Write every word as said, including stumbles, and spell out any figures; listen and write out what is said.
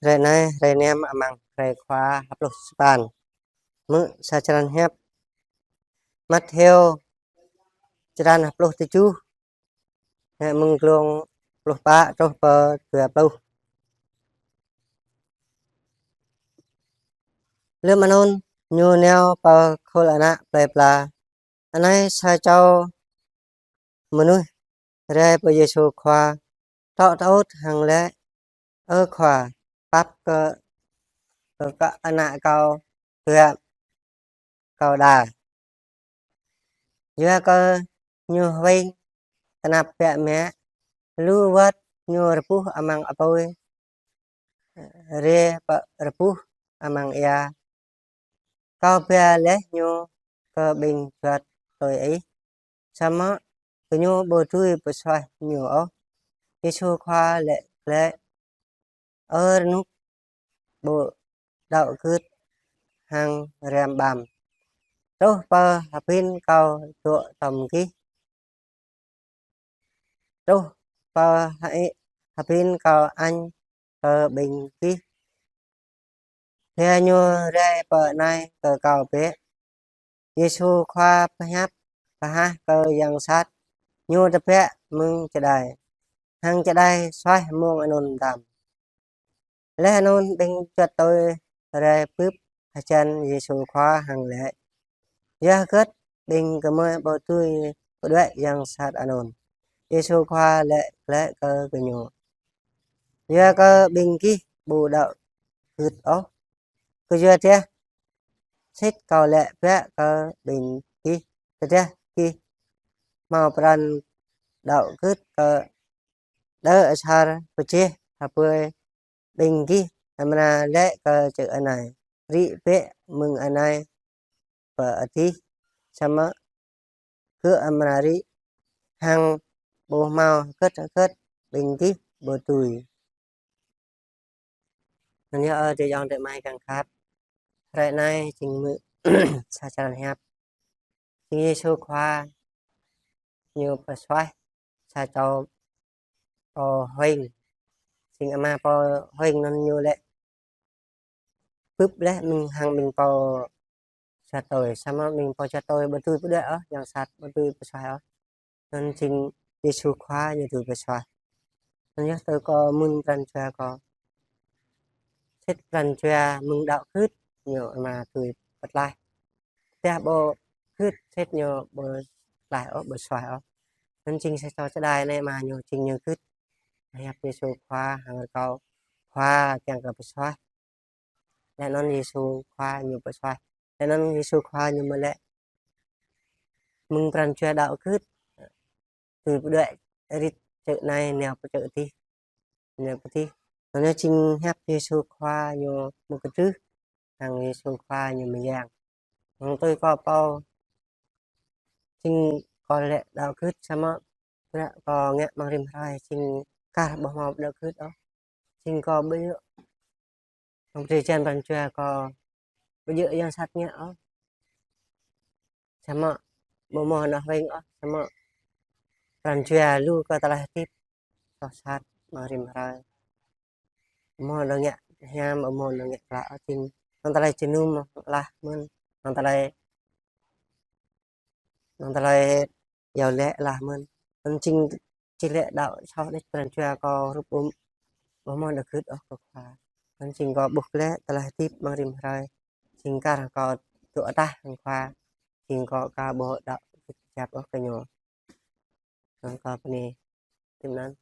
Hrơi anai, hrơi năm amăng hrơi Khua ha pluh sapăn. Mơ̆ng sa črăn hiăp Mattheo črăn ha pluh tơjuh, hĕ mơ̆ng glông pluh pă truh pơ dua pluh. Lơm anŭn ñu nao pơ khul ană plơi pla. Anai sa čô mơnuih rai pơ Yêsu Khua, tŏ tơŭt hăng laĭ: Ơ Khua, pap kơ, kơ, kơ ană kâo, kơ kâo đa. Yua kơ ñu huêng tơnap biă mă, lu wơ̆t ñu rơbuh amăng apui, rai pơ rơbuh amăng ia. Kâo ba laih ñu kơ ƀing juăt tui ih, samơ̆ gơñu ƀu dưi pơsuaih ñu ôh. Yêsu Khua laĭ glaĭ: Ơ rơnŭk ƀu đaŏ gưt hăng răm ƀăm, truh pơ hơbĭn kâo dŏ tom gih? Truh pơ hơĭ hơbĭn kâo añ kơ ƀing gih? Ba ñu rai pơ anai kơ kâo bĕ. Yêsu Khua pơhiăp pơhaih kơ yang sat, ñu tơbiă mơ̆ng čơđai, hăng čơđai suaih mông anŭn mơtam. Laih anŭn ƀing juăt tui rai bưp hơjăn Yêsu Khua hăng laĭ: Yua hơget ƀing gơmơi ƀu dưi pơđuaĭ yang sat anŭn? Yêsu Khua laĭ glaĭ kơ gơñu: Yua kơ ƀing gih ƀu đaŏ gưt ôh. Kơyua dah sĭt kâo laĭ biă kơ ƀing gih, tơdah gih hmâo pran đaŏ gưt kơ đơ asar pơjeh hơbơi ƀing gih amra laĭ kơ čư̆ anai: Rĭ bĕ mơ̆ng anai pơ adih, samơ̆ gơ̆ amra rĭ, hăng ƀu hmâo hơget hơget ƀing gih ƀu dưi. Anŭn yơh, ơ adơi ayŏng adơi amai kiăng khăp. Hrơi anai jing mơ̆ng sa črăn hiăp. Jing Yêsu Khua ñu pơsuaih sa čô pô huêng. Jing ama pô huêng anŭn ñu laĭ: Bưp laih mơ̆ng hăng ƀing pô juăt tui, samơ̆ ƀing pô juăt tui ƀu dưi pơđuaĭ ôh, yang sat ƀu dưi pơsuaih ôh. Anŭn jing Yêsu Khua ñu dưi pơsuaih. Anŭn yơh tui kâo mơ̆ng pran jua kâo, sĭt pran jua mơ̆ng đaŏ gưt ñu amra dưi pơtlaih. Tơdah ƀu gưt sĭt ñu ƀu tlaih ôh, ƀu suaih ôh. Anŭn jing sa čô čơđai anai ama ñu jing ñu gưt hiăp Yêsu Khua hăng rơkâo Khua kiăng kơ pơsuaih. Laih anŭn Yêsu Khua ñu pơsuaih. Laih anŭn Yêsu Khua ñu mơ̆ laĭ: Mơ̆ng pran jua đaŏ gưt dưi pơđuaĭ rit čư̆ anai nao pơ čư̆ adih, nao pơ adih. Anŭn yơh jing hiăp Yêsu Khua ñu mơ̆ kơdrưh, hăng Yêsu Khua ñu mơyang. Hăng tui kâo pô, jing kâo laĭ đaŏ gưt samơ̆ bruă kâo ngă amăng rĭm hrơi jing kar ƀu hmâo đaŏ gưt ôh. Jing kâo ƀu djơ̆ hăng pơjing pran jua kâo, ƀu djơ̆ yang sat ngă ôh. Samơ̆ ƀu hmâo ană huêng ôh, samơ̆ pran jua lu kơ tơlơi hơdip soh sat amăng rĭm hrơi. Ƀu hmâo dŏ ngă hiam, ƀu hmâo dŏ ngă klă ôh, jing hăng tơlơi jơnum lah mơ̆n, hăng tơlơi, hăng tơlơi iâu laĭ lah mơ̆n. Anŭn jing či laĭ đaŏ soh đôč pran jua kâo hrup ƀu, ƀu hmâo đaŏ gưt ôh kơ Khua. Anŭn jing kâo ƀuh glaĭ tơlơi hơdip amăng rĭm hrơi jing kar kâo dŏ tah hăng Khua, jing kâo aka ƀu đaŏ gưt kơjăp ôh kơ ñu. Anŭn kâo bơni tui anŭn.